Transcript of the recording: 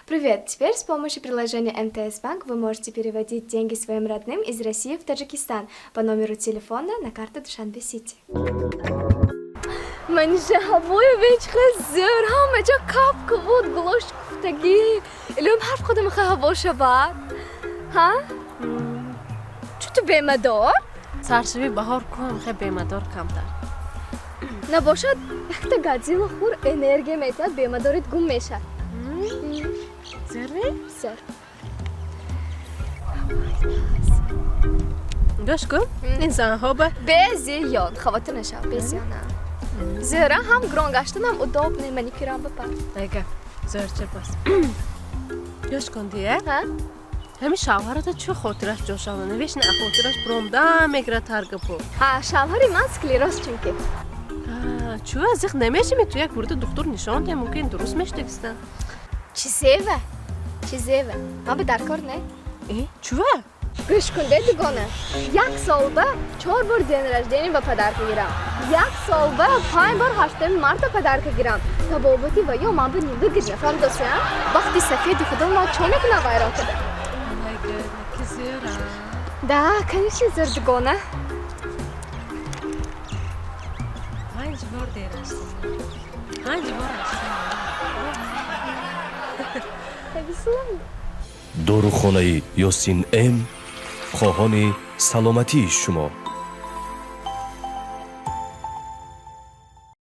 Привет! Теперь с помощью приложения МТС Банк вы можете переводить деньги своим родным из России в Таджикистан по номеру телефона на карту Душанбе Сити. Манижа, ҳавои бечхел зӯр, ҳама ҷо капка буд, гулош куфтагӣ. Илоҳим, ҳар худам ҳаво шавад. Ҳа? Чӯ ту бемадор? Саршави баҳор кӯҳам хе бемадор камтар. Набошад, якта Годзилла хӯр, энергия метиҳад, бемадорит гум мешавад. Зӯрми? Зӯр. Гӯш кун, ин занҳо ба Безиён, хавотир нашав, безиён. Зӯра, ҳам грон гаштанам удобный, маникюрам бипар. Ага, зӯрча пас. Гӯш кун, дия. Ҳа? Ҳамин шавҳарата чӣ хотираш ҷо шава? Навешна, хотираш бромда мегирад ҳар гапо. Ҳа, шавҳари ман склероз чунки. Чӯ зиқ намешими, ту як бурда духтур нишон диҳ, мумкин дуруст мешдагистан. Чӣ зева? Чӣ зева? Ман ба даркор не. Э, чӯва? Гӯш кун, де, дугона. Як солба чор бор день рождения ба подарка гирам. Як солба панҷ бор 8 марта подарка гирам. Табобати ва ё ман ба невыгодно, фаҳмидоси, а? Вақти сафеди худо ман чо мекунам вайрон када? Ки зӯра. Да, конечно, зӯр, дугона. Панҷ бор день рождения. Панҷ бор 8. Дорухонаи Ёсин М хоҳони саломатии шумо.